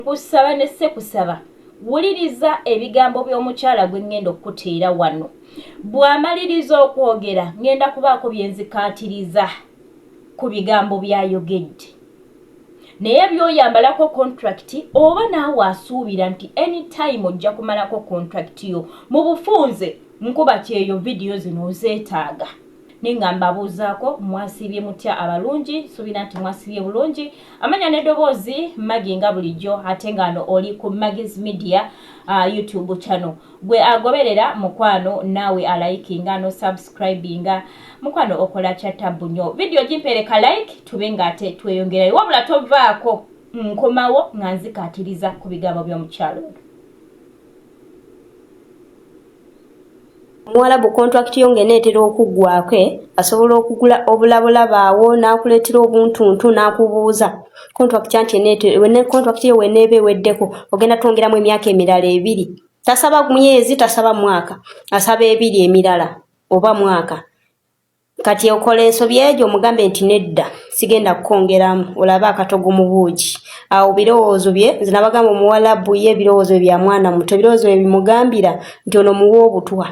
Nkusaba ne ssekusaba wuliriza ebigambo by'omukyala gwe ŋŋenda okukuteera wano. Bw'amaliriza okwogera ŋŋenda kubaako bye nzikaatiriza ku bigambo by'ayogedde. Naye by'oyambalako contract oba naawe asuubira nti anytime ojja kumalako contract yo mu bufunze nkuba kyeyo vidiyo zino ozeetaaga. Naye nga mbabuuzaako mwasiibye mutya abalungi, nsuubira nti mwasiibye bulungi. Amanya n'eddoboozi Maggie nga bulijjo ate nga ano oli ku Maggie's Media YouTube channel. Gwe agoberera mukwano naawe alayikinga no subscribinga mukwano okola kya tabbu nnyo. Vidiyo gimpeereka like tube nga ate tweyongerayo wabula tovaako nkomawo nga nzikaatiriza ku bigambo by'omukyalo ono. Omuwarabu contract yo ng'eneetera okuggwaako asobola okugula obulabolabo awo n'akuleetera obuntuntu n'akubuuza contract anti contract yo weneeba eweddeko ogenda twongeramu emyaka emirala ebiri. Tasaba myezi, tasaba mwaka, asaba ebiri emirala oba mwaka. Kati okola ensobi egyo omugambe nti nedda sigenda kukwongeramu olabe akatogo mu buugi. Awo birowoozo bye nze nabagamba omuwalabu ye ebirowoozo bye bya mwana muto ebirowoozo bye bimugambira nti ono muwe obutwa.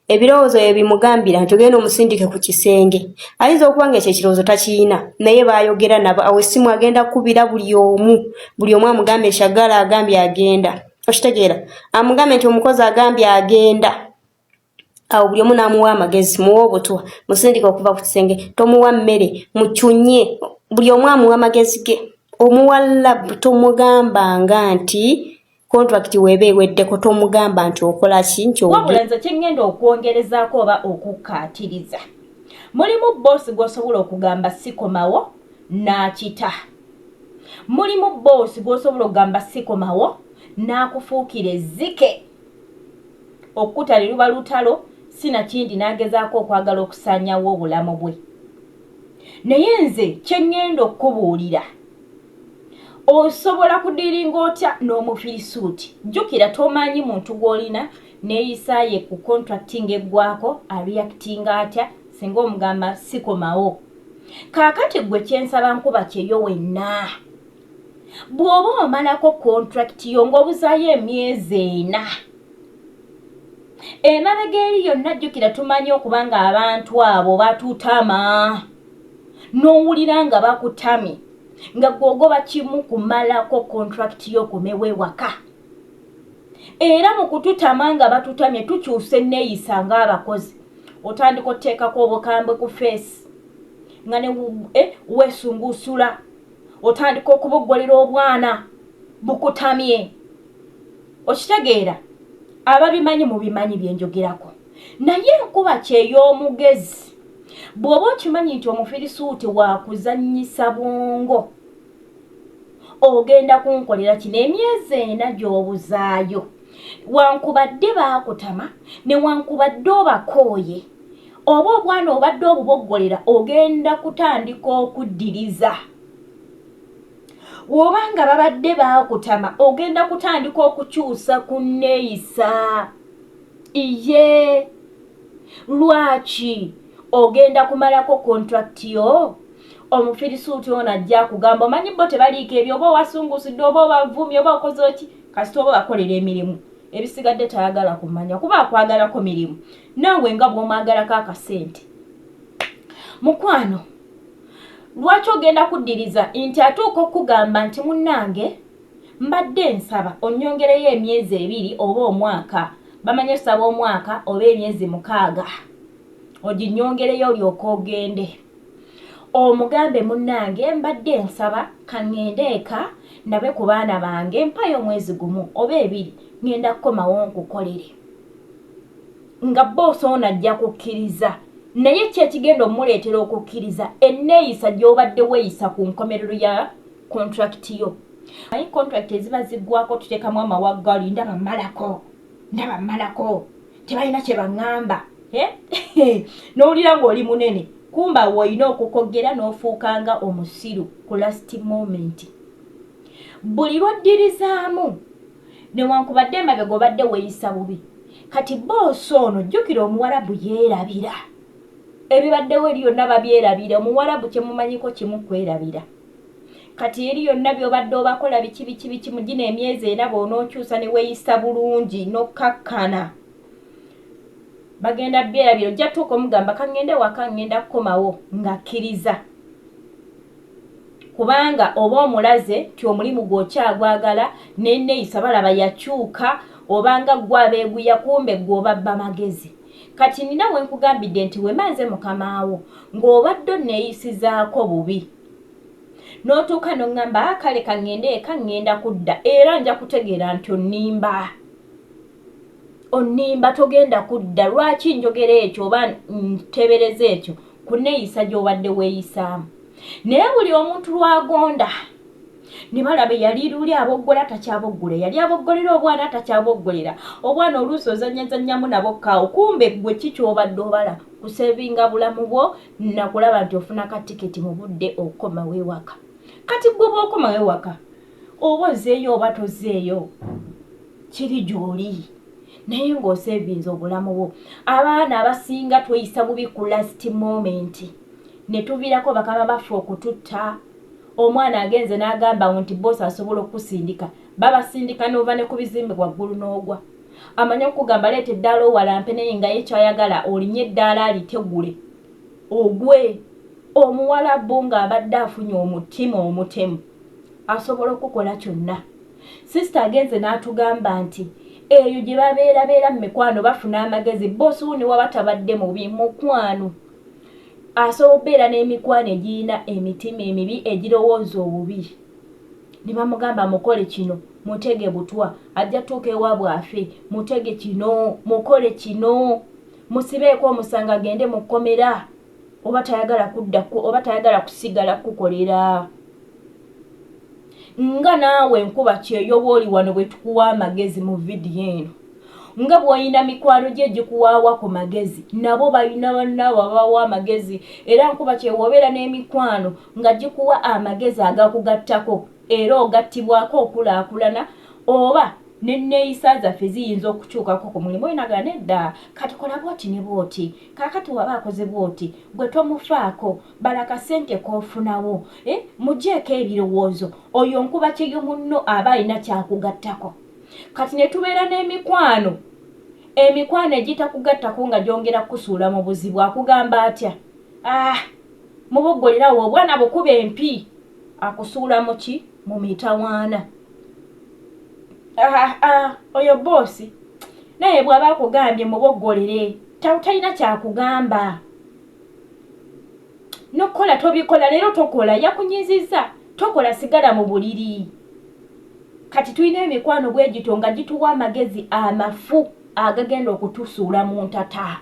Ebirowoozo bye bimugambira nti ogenda omusindike ku kisenge. Ayinza okuba nga ekyo ekirowoozo takiyina naye baayogera nabo awo essimu agenda kukubira buli omu buli omu amugambe Shagala agambye agenda. Okitegeera? Amugambe nti omukozi agambye agenda. Awo buli omu n'amuwa amagezi, muwe obutwa, musindike okuva ku kisenge, tomuwa mmere, mucunye, buli omu amuwa amagezi ge. Omuwalabu tomugambanga nti contract weeba eweddeko, tomugamba nti okola ki nti Wabula nze kye ŋŋenda okwongerezaako oba okukkaatiriza, mulimu bboosi gw'osobola okugamba sikomawo n'akita. Mulimu bboosi gw'osobola okugamba sikomawo n'akufuukira ezzike. Okkuta ne luba lutalo sinakindi n'agezaako okwagala okusaanyawo obulamu bwe. Naye nze kye ŋŋenda okukubuulira, osobola kudiiringa otya n'Omufirisuuti? Jjukira tomanyi muntu gw'olina neeyisa ye ku contract ng'eggwako areactinga atya singa omugamba sikomawo. Kaakati ggwe kye nsaba nkuba kyeyo wenna. Bw'oba omalako contract yo ng'obuzaayo emyezi ena emabega eri yonna, jjukira tumanyi okuba nga abantu abo batutama n'owulira nga bakutamye nga gw'ogoba kimu kumalako contract yo okomewo ewaka. Era mu kututama nga batutamye tukyusa enneeyisa ng'abakozi, otandika oteekako obukambwe ku feesi nga ne weesunguusula, otandika okuboggolera obwana bukutamye. Okitegeera? Ababimanyi mubimanyi bye njogerako. Naye enkuba ky'ey'omugezi, bw'oba okimanyi nti Omufirisuuti waakuzannyisa bwongo, ogenda kunkolera kino emyezi ena gy'obuzaayo. Wankubadde baakutama, newankubadde obakooye, oba obwana obadde obuboggolera, ogenda kutandika okuddiriza. Bw'oba nga babadde baakutama, ogenda kutandika okukyusa ku nneeyisa. Iye, lwaki ogenda kumalako contract yo? Omufirisuuti ono ajja akugamba, omanyi bo tebaliiko ebyo, oba owasungusidde, oba obavumye, oba okoze ki, kasita oba bakolera emirimu. Ebisigadde tayagala kumanya kuba akwagalako mirimu, naawe nga bw'omwagalako akasente. Mukwano, lwaki ogenda kuddiriza nti atuuka okukugamba nti munnange mbadde nsaba onnyongereyo emyezi ebiri oba omwaka, bamanyi osaba omwaka oba emyezi 6 oginyongereyo olyoke ogende. Omugambe munnange mbadde nsaba kaŋŋende eka ndabe ku baana bange, mpayo omwezi gumu oba ebiri ŋŋenda kukomawo nkukolere. Nga bboosi ono ajja kukkiriza, naye ki ekigenda omuleetera okukkiriza? Enneeyisa gy'obadde weeyisa ku nkomerero ya contract yo. Naye contract eziba ziggwako tuteekamu amawaggali, ndaba mmalako, ndaba mmalako, tebalina kye baŋŋamba. N'owulira ng'oli munene, kumba w'olina okukogera n'ofuuka nga omusiru ku last moment. Buli lw'oddirizaamu, newankubadde emabega obadde weeyisa bubi, kati bboosi ono jjukira Omuwarabu yeerabira. Ebibaddewo eri yonna babyerabira. Omuwarabu kye mumanyiko kimu kwerabira. Kati eri yonna by'obadde obakola biki biki biki mu gino emyezi ena bw'onookyusa ne weeyisa bulungi n'okkakkana, bagenda byerabira. Ojja tuuka omugamba kaŋŋende waka, ŋŋenda kukomawo, ng'akkiriza, kubanga oba omulaze ti omulimu gw'okyagwagala n'enneeyisa balaba yakyuka, obanga ggwe abeeguya, kumbe ggwe obabba magezi. Kati nina we nkugambidde nti wema nze mukamaawo ng'obadde onneeyisizaako bubi n'otuuka n'oŋŋamba kale kaŋŋende eka, ŋŋenda kudda, era nja kutegeera nti onnimba, onnimba, togenda kudda. Lwaki njogera ekyo oba nteebereza ekyo? Ku nneeyisa gy'obadde weeyisaamu. Naye buli omuntu lwagonda ne balaba yali luli aboggola takyaboggola, yali aboggolera obwana takyaboggolera obwana, oluusi ozannyazannyamu nabo kkaawo, kumbe ggwe ki ky'obadde obala kusevinga bulamu bwo nakulaba nti ofuna ka tiketi mu budde okukomawo ewaka. Kati gwe bw'okomawo ewaka, oba ozzeeyo oba tozzeeyo, kiri gy'oli, naye ng'osevinze obulamu bwo. Abaana abasinga tweyisa bubi ku last moment ne tuviirako bakama baffe okututta. Omwana agenze n'agamba nti boosi asobola okukusindika, babasindika n'ova ne ku bizimbe waggulu n'ogwa. Amanyi okugamba leeta eddaala owalampe, naye nga ye kyayagala olinye eddaala alitegule ogwe. Omuwalabu ng'abadde afunye omutima omutemu asobola okukola kyonna. Sister agenze n'atugamba nti eyo gye babeerabeera mu mikwano bafuna amagezi. Boosi wo ne waba tabadde mubi, mukwano asobola okubeera n'emikwano egirina emitima emibi egirowooza obubi, ne bamugamba mukole kino, mutege butwa, ajja tuuka ewaabwe afe, mutege kino, mukole kino, musibeeko omusango agende mu kkomera, oba tayagala kudda oba tayagala kusigala kukolera. Nga naawe enkuba kyeyo bw'oli wano bwe tukuwa amagezi mu vidiyo eno, nga bw'olina mikwano gye gikuwaawa ku magezi, nabo balina bannaabo ababawa amagezi. Era nkuba kyewobeera n'emikwano nga gikuwa amagezi agakugattako, era ogattibwako okulaakulana, oba nenneeyisa zaffe ziyinza okukyukako ku mulimu. Oyinagala nedda, kati kola bwoti ne bwoti, kaakati waba akoze bwoti gwe tomufaako, bala kasente k'ofunawo, mugyeko ebirowoozo. Oyo nkuba kyeyo munno aba alina kyakugattako. Kati ne tubeera n'emikwano, emikwano egitakugattako nga gyongera kukusuula mu buzibu. Akugamba atya? Ah, muboggolerawo obwana bukuba empi, akusuula mu ki? Mu mitawaana. Ah, ah, oyo boosi naye bw'aba akugambye muboggolere, talina kyakugamba, nokukola tobikola, leero tokola, yakunyizizza, tokola, sigala mu buliri. Kati tulina emikwano bwe gityo nga gituwa amagezi amafu agagenda okutusuula mu ntata.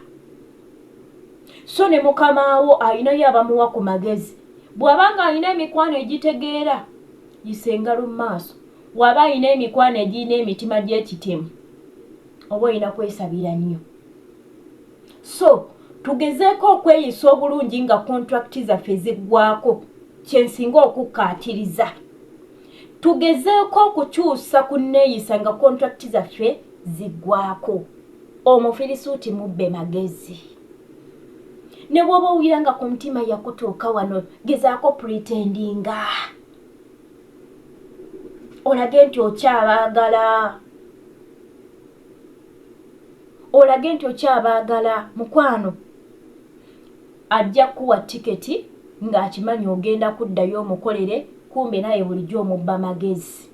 So ne mukamaawo alinayo abamuwa ku magezi. Bw'aba nga alina emikwano egitegeera, yisa engalo mu maaso. W'aba alina emikwano egirina emitima gy'ekitemu, oba olina kwesabira nnyo. So tugezeeko okweyisa obulungi nga contract zaffe ziggwako. Kyensinga okukkaatiriza, tugezeeko okukyusa ku nneeyisa nga contract zaffe ziggwako. Omufirisuuti mubbe magezi. Ne bw'oba owulira nga ku mutima yakutuuka wano, gezaako pretendinga, olage nti okyabaagala, olage nti okyabaagala. Mukwano ajja kukuwa tiketi ng'akimanyi ogenda kuddayo omukolere, kumbe naye bulijjo omubba magezi.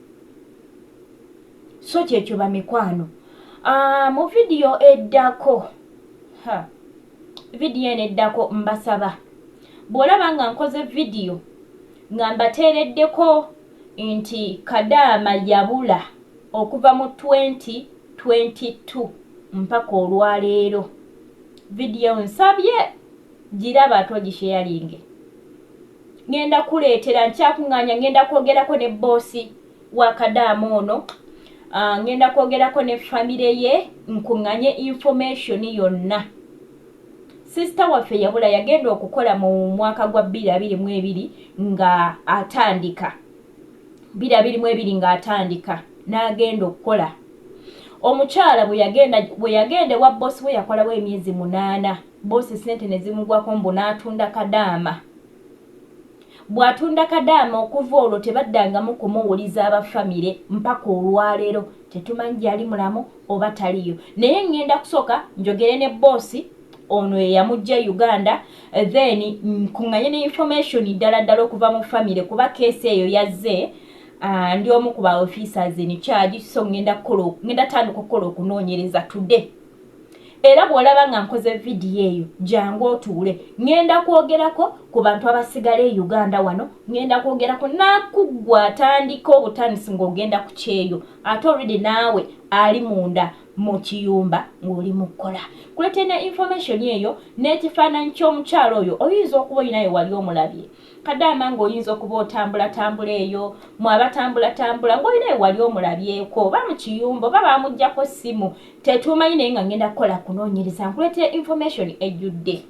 So kyekyo bamikwano. Mu vidiyo eddako, vidiyo eno eddako, mbasaba bw'olaba nga nkoze vidiyo nga mbateereddeko nti Kadaama yabula okuva mu 2022 mpaka olwaleero, vidiyo nsabye giraba ate ogisharinge. Ngenda kuleetera nkyakuŋŋaanya, ngenda kwogerako ne boosi wa Kadaama ono, ngenda kwogerako ne famire ye, nkuŋŋanye information yonna. Sister waffe yabula, yagenda okukola mu mwaka gwa 2022 nga atandika, 2022 ng'atandika n'agenda okukola. Omukyala bwe yagenda ewa boosi we, yakolawo emyezi 8, boosi sente ne zimugwako mbu n'atunda Kadaama. Bw'atunda kadaama okuva olwo tebaddangamu kumuwuliza aba famire mpaka olwaleero. Tetumanyi gyali mulamu oba taliyo. Naye ŋŋenda kusooka njogere ne bboosi ono eyamujja Uganda, then nkuŋŋanye ne information ddala ddala okuva mu famire, kuba keesi eyo yazze ndi omu ku ba officers in charge. So ŋŋenda tandika okukola okunoonyereza today. Era bw'olaba nga nkoze vidiyo eyo, jangu otuule. Ŋŋenda kwogerako ku bantu abasigala e Uganda wano, ŋŋenda kwogerako nakuggwa atandika obutandisi ng'ogenda ku kyeyo, ate already naawe ali munda mu kiyumba ng'oli mu kukola. Kuleetera ne information eyo n'ekifaananyi ky'omukyalo oyo. Oyinza okuba olinayo wali omulabye kadaama, ng'oyinza okuba otambulatambula eyo, mwe abatambulatambula, ng'olinayo wali omulabyeko, oba mu kiyumba, oba bamuggyako ssimu, tetumanyi. Naye nga ngenda kukola kunoonyereza nkuleetera information ejjudde.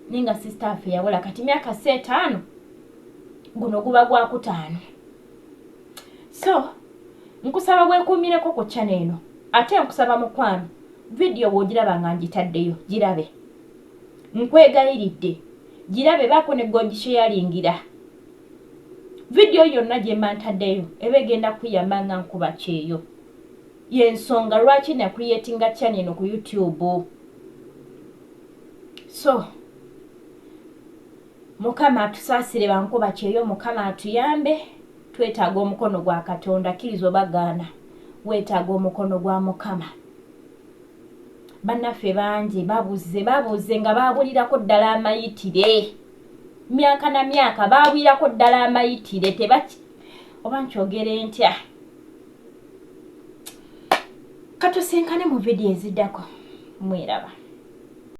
Naye nga sister affe yawula kati myaka si 5, guno guba gwakutaano. So nkusaba bwekuumireko ku channel eno. Ate nkusaba mukwano, vidiyo bw'ogiraba nga ngitaddeyo, girabe, nkwegayiridde, girabe, baako ne gogisharingira. Vidiyo yonna gye mba ntaddeyo eba egenda kuyamba nga nkuba kyeyo. Yensonga lwaki na creatinga channel eno ku YouTube. So Mukama atusaasire, bankuba kyeyo, Mukama atuyambe. Twetaaga omukono gwa Katonda. Kkiriza oba gaana, weetaaga omukono gwa Mukama. Bannaffe bangi babuze, babuze nga baabulirako ddala amayitire, myaka na myaka baabulirako ddala amayitire. Tebaki oba nkyogere ntya? Katusinkane mu vidiyo eziddako. Mweraba.